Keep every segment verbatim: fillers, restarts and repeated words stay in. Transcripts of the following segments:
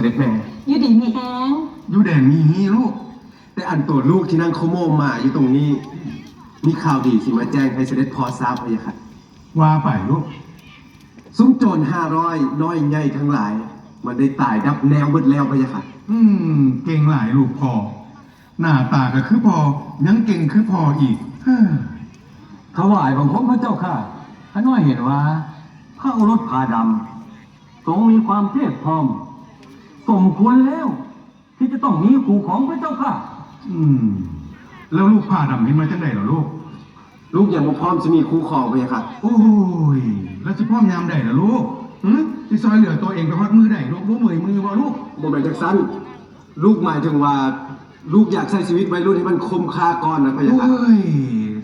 ด็จแม่ อยู่ดีมีแฮง อยู่แดงมีฮีลูก แต่อันตัวลูกที่นั่งขโมยมาอยู่ตรงนี้ มีข่าวดีสิมาแจ้งให้เสด็จพ่อทราบพะยะค่ะ ว่าไปลูก ซุมโจรห้าร้อยน้อยใหญ่ทั้งหลาย มันได้ตายดับแนวเบิดแล้วพะยะค่ะ อืม เก่งหลายลูกพ่อ หน้าตาก็คือพ่อ ยังเก่งคือพ่ออีก เฮ้อ ถวายบังคมพระเจ้าค่ะ ข้าน้อยเห็นว่า พระโอรสผาดำ ทรงมีความเพียบพร้อม สมควรแล้ว ที่จะต้องมีคู่ครองพระเจ้าค่ะ อืม แล้วลูกผาดำเห็นว่าจังใด๋ล่ะลูก ลูกยังบ่พร้อมสิมีคู่ครองพะยะค่ะ โอ้ย แล้วสิพร้อมยามใด๋ล่ะลูก หึ สิซอยเหลือตัวเองไปฮอดมื้อใด๋ลูก บ่เมื่อยมือบ่ลูก บ่แม่นจั่งซั้น ลูกหมายถึงว่า ลูกอยากใช้ชีวิตวัยรุ่นให้มันคุ้มค่าก่อนนะพะยะค่ะ โอ้ย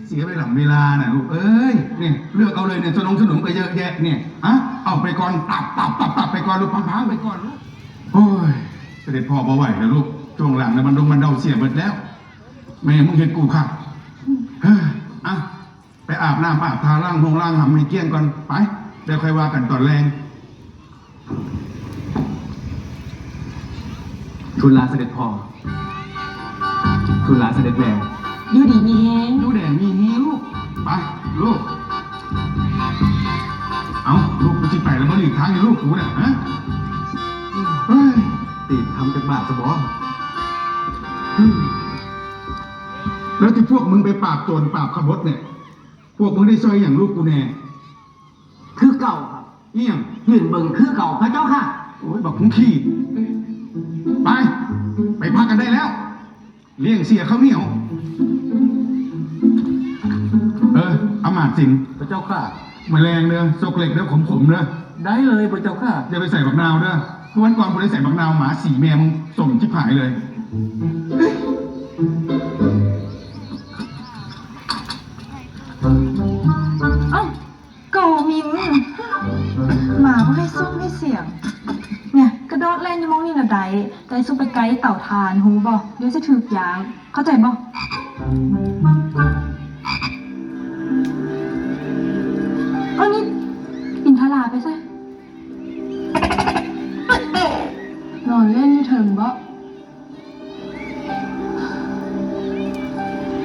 เสียเวลาเวลาน่ะลูกเอ้ย เนี่ย เลือกเอาเลยเนี่ย สนงสนมก็เยอะแยะเนี่ย ฮะ เอาไปก่อน ตับตับตับตับไปก่อนลูก พังๆไปก่อนลูก โอ้ย เสด็จพ่อบ่ไหวแล้วลูก ช่วงหลังนะมันดงมันเดาเสียหมดแล้ว แม่มึงเฮ็ดกูคัก เฮ้อ อ่ะ ไปอาบน้ำอาบท่าล้างห้องล้างหำให้เกลี้ยงก่อน ไป แล้วค่อยว่ากันตอนแลง ทูลลาเสด็จพ่อ ทูลลาเสด็จแม่ อยู่ดีมีแฮง อยู่แดงมีฮีลูก ไป ลูก เอ้า ลูกกูสิไปแล้วมาหลีกทางให้ลูกกูน่ะ ฮะ เฮ้ย ตีบทำจักบาทซะบ่ อืม แล้วที่พวกมึงไปปราบโจรปราบขบฏเนี่ย พวกมึงได้ซอยอย่างลูกกูแน่ คือเก่าครับ เอี่ยง ยืนเบิ่งคือเก่าพระเจ้าค่ะ โอ้ย บักหุงขี้ ไป ไปพักกันได้แล้ว เลี้ยงเสียข้าวเหนียว เออ อำมาตย์สิงห์ พระเจ้าค่ะ มื้อแลงเด้อ ซกเล็กเด้อ ขมๆเด้อ ได้เลยพระเจ้าค่ะ อย่าไปใส่บักนาวเด้อ เมื่อวันก่อนกูได้ใส่บักนาว หมาสีแม่มึงสมชิบหายเลย เอ้า โกมิน หมาบ่ให้ซุ่มให้เสียง เนี่ย กระโดดเล่นอยู่หม่องนี่น่ะได้ แต่ซุ่มไปใกล้เตาถ่าน ฮู้บ่ เดี๋ยวสิถูกยาง เข้าใจบ่ เอานี่ อินทราไปซะ นอนเล่นอยู่เทิงบ่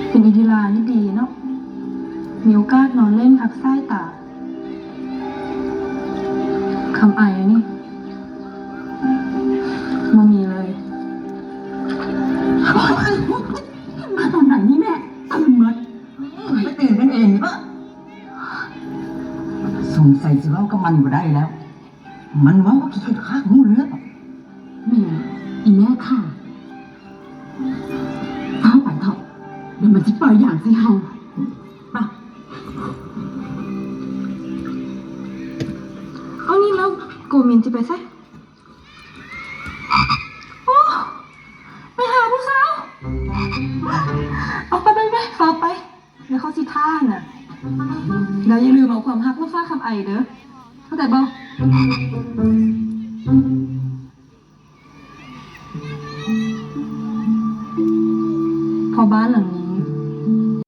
เป็นอินทิรานี่ดีเนาะ มีโอกาสนอนเล่นพักสายตา คำไอนี่บ่มีเลย มาตอนไหนนี่แม่ ตื่นหมด ไปตื่นกันเองนี่ปะ สงสัยสิเว้ากับมันบ่ได้แล้ว มันเว้าขี้เกียจคักฮู้เรื่อง แม่ อีแม่ค่ะ ฟ้าวไปเถาะ เดี๋ยวมันสิปล่อยยางใส่เฮา ไป เอานี่แล้ว โกมินสิไปไส โอ้ ไปหาผู้สาว เอาไปไปไป ฟ้าวไป เดี๋ยวเขาสิท่าน่ะ แล้วอย่าลืมเอาความฮักมาฝากคำไอเด้อ เข้าใจบ่ เพราะบ้านหลังนี้